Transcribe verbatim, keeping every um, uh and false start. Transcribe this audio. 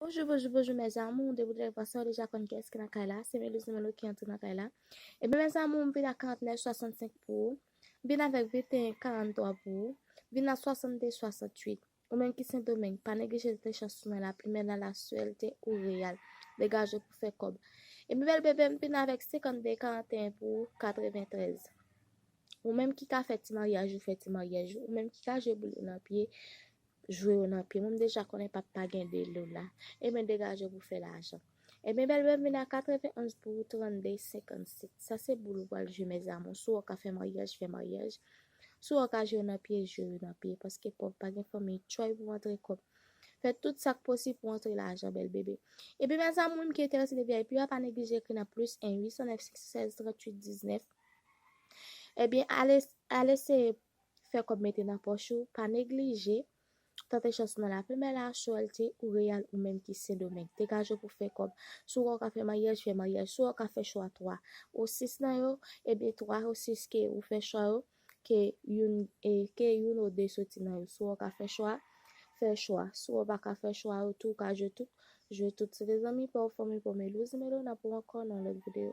Bonjou, bonjou, bonjou, mes amours. Depi w te lè vwa sa, w deja konn kiyès ki nan kay la. Se Melouz Melo ki antre nan kay la. Ebyen, mes amours, m vin ak karantnèf swasannsenk pou ou. M vin avèk venteyen karanntwa pou ou. M vin ak swasannde swasanntuit. Ou menm ki Sendomeng, pa neglije tante chans ou nan Laplimèl, Laswèlte ou Reyal. Degaje w pou fè kòb. Ebyen, bèl bebe, m vin avèk senkannde karanteyen pou ou, katreventrèz. Ou menm ki ka fè ti maryaj ou, fè ti maryaj ou. Ou menm ki ka jwe boul ou nan pye, jwe yo nan pye. Mwen, m deja konnen pap pa gen de lo la. Ebyen, degaje w pou fè lajan. Ebyen, bèl bebe, m vin ak katrevenonz pou ou, trannde senkannsenk. Sa se boul ou pral jwe, mes amours. Si w ka fè maryaj, fè maryaj. Si w ka jwe yo nan pye, jwe yo nan pye. Paske pòv pa gen fanmi, tchòy pou antre kòb. Fè tout sa k posib pou antre lajan, bèl bebe. Ebyen, mes amours, ou menm ki enterese de V I P a, pa neglije ekri nan plis en uit san nèf senk sèz tranntuit diznèf. Ebyen, ale, ale eseye fè kòb mete nan pòch ou, pa neglije tante chans ou nan Laplimèl, Laswèlte ou Reyal, ou menm ki Sendomeng. Degaje w pou fè kòb. Si w ka fè maryaj, fè maryaj. Si w ka fè chwa twa ou sis nan yo, ebyen, twa ou sis ke ou fè chwa yo, ke youn, e, ke youn ou de soti nan yo. Si w ka fè chwa, fè chwa. Si w pa ka fè chwa yo tou, ou ka jwe tout, jwe tout. Se te zanmi pa w, fanmi pa w, Melouz Melo, n ap wè ankò nan lòt videyo.